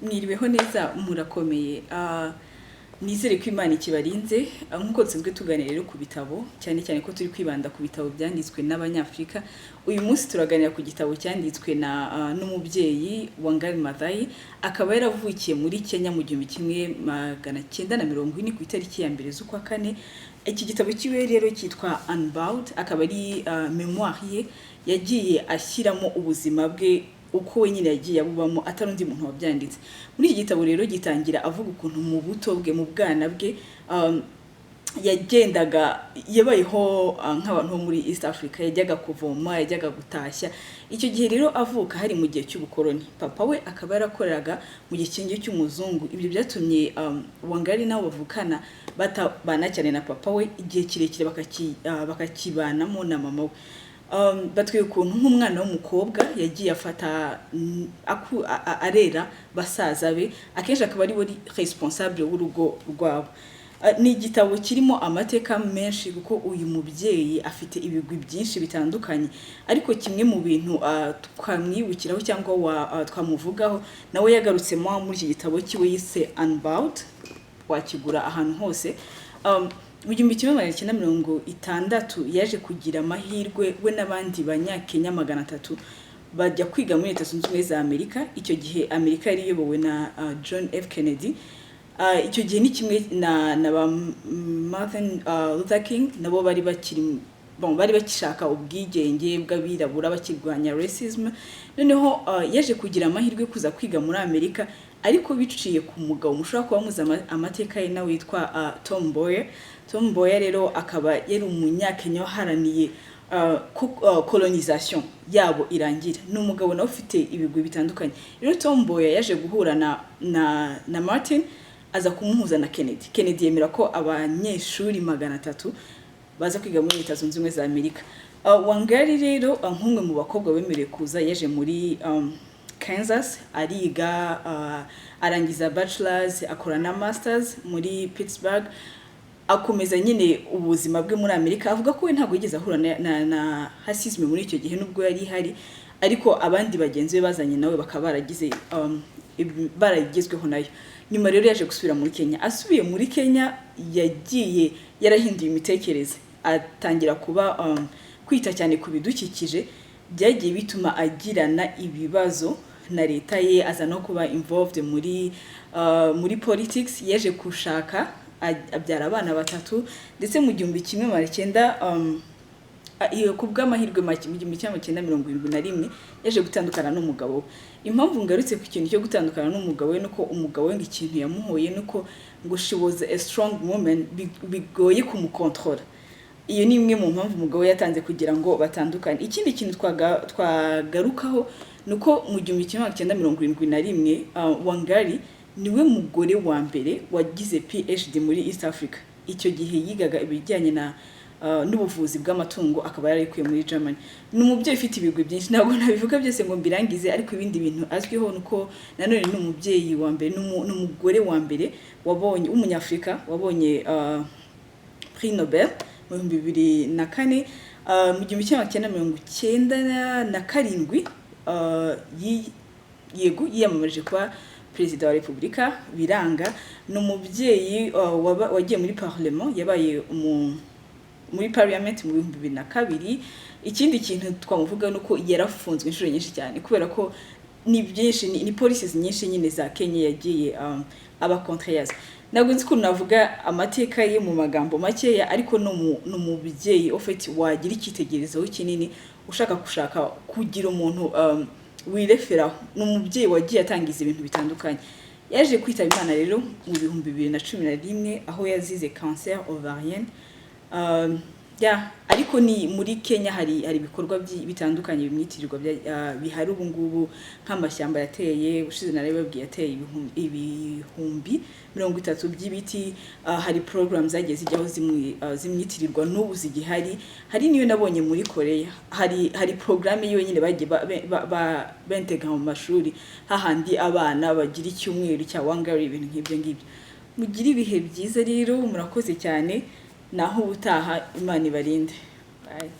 Mwiriweho neza, murakomeye? Nizere ko Imana ikibarinze. Nk'uko dusanzwe tuganira rero ku bitabo, cyane cyane ko turi kwibanda ku bitabo byanditswe n'Abanyafurika, uyu munsi turaganira ku gitabo cyanditswe na n'umubyeyi Wangari Maathai, akaba yaravukiye muri Kenya mu 1940 ku itariki ya 1 z'ukwa kane. Iki gitabo cyiwe rero cyitwa Unbowed, akaba ari mémoire ye yagiye ashyiramo ubuzima bwe uko we nyine yagiye abubamo, atari undi muntu wabyanditse. Muri iki gitabo rero gitangira avuga ukuntu mu buto bwe, mu bwana bwe, yagendaga yabayeho nk'abantu bo muri East Africa, yajyaga kuvoma, yajyaga gutashya. Icyo gihe rero avuka hari mu gihe cy'ubukoroni, papa we akaba yarakoreraga mu gikingi cy'umuzungu. Ibyo byatumye Wangari nabo bavukana batabana cyane na papa we igihe kirekire, bakakibanamo na mama we. Batwiye ukuntu nk'umwana w'umukobwa yagiye afata arera basaza be, akenshi akaba ari we responsable w'urugo rwabo. Ni igitabo kirimo amateka menshi, kuko uyu mubyeyi afite ibigwi byinshi bitandukanye, ariko kimwe mu bintu twamwibukiraho cyangwa twamuvugaho, nawe yagarutsemo muri iki gitabo cyiwe yise Unbowed, wakigura ahantu hose. Mu 1960 yaje kugira amahirwe, we n'abandi Banyakenya 300 bajya kwiga muri Leta Zunze Ubumwe za Amerika. Icyo gihe Amerika yari iyobowe na John F Kennedy. Icyo gihe ni kimwe na ba Martin Luther King, nabo bari bakiri, bon, bari bakishaka ubwigenge bw'abirabura, bakirwanya racism. Noneho yaje kugira amahirwe yo kuza kwiga muri Amerika, ariko biciye ku mugabo mushobora kuba muzi amateka ye nawe witwa Tom Mboya. Tom Mboya rero akaba yari Umunyakenya waharaniye ko colonisation yabo irangira. Ni umugabo nawe ufite ibigwi bitandukanye. Rero Tom Mboya yaje guhura na Martin, aza kumuhuza na Kennedy. Kennedy yemera ko abanyeshuri 300 baza kwiga muri Leta Zunze Ubumwe za Amerika. Wangari rero, nk'umwe mu bakobwa bemerewe kuza, yaje muri Kansas, ariga, arangiza bachelors, akora na masters muri Pittsburgh, akomeza nyine ubuzima bwe muri Amerika. Avuga ko we ntabwo yigeze ahura na racisme muri icyo gihe, nubwo yari ihari, ariko abandi bagenzi be bazanye nawe bakaba baragize barayigezweho nayo. Nyuma rero yaje gusubira muri Kenya. Asubiye muri Kenya yagiye yarahinduye imitekerereze, atangira kuba kwita cyane ku bidukikije. Byagiye bituma agirana ibibazo na leta ye, aza no kuba involved muri politics. Yaje gushaka, abyara abana batatu, ndetse mu 1900 iyo ku bw'amahirwe make, mu 1971 yaje gutandukana n'umugabo we. Impamvu ngarutse ku kintu cyo gutandukana n'umugabo we nuko umugabo we ngo ikintu yamuhoye nuko ngo she was a strong woman, bigoye kumukontorora. Iyo ni imwe mu mpamvu umugabo we yatanze kugira ngo batandukane. Ikindi kintu twagarukaho ni uko mu 1971 Wangari niwe mugore wa mbere wagize PhD muri East Africa. Icyo gihe yigaga ibijyanye na n'ubuvuzi bw'amatungo, akaba yarayikuye muri Germany. Ni umubyeyi ufite ibigwi byinshi, ntabwo nabivuga byose ngo mbirangize, ariko ibindi bintu azwiho ni uko nanone ni umubyeyi wa mbere, ni umugore wa mbere wabonye w'Umunyafurika wabonye Prix Nobel mu 2004. Mu 1997 yego, yiyamamarije kuba perezida wa repubulika, biranga. Ni umubyeyi wagiye muri parlement, yabaye muri parliament mu 2002. Ikindi kintu twamuvuga ni uko yarafunzwe inshuro nyinshi cyane, kubera ko ni byinshi, ni policies nyinshi nyine za Kenya yagiye aba contre yazo. Ntabwo nzi ukuntu navuga amateka ye mu magambo makeya, ariko ni umubyeyi ufite wagira icyitegererezo kinini, ushaka gushaka kugira umuntu wireferaho. Ni umubyeyi wagiye atangiza ibintu bitandukanye. Yaje kwitaba Imana rero mu 2011, aho yazize cancer ovarienne. Yeah, ariko ni muri Kenya hari ibikorwa bitandukanye bimwitirirwa bihari ubu ngubu, nk'amashyamba yateye. Ushize narabibabwiye, yateye 30,000 by'ibiti. Hari program zagiye zijyaho zimwitirirwa, n'ubu zigihari. Hari niyo nabonye muri Korea, hari programme yiwe nyine bagiye bentega mu mashuri, hahandi abana bagira icyumweru cya Wangari, ibintu nk'ibyo ngibyo. Mugire ibihe byiza rero, murakoze cyane, naho ubutaha, Imana ibarinde. Bye.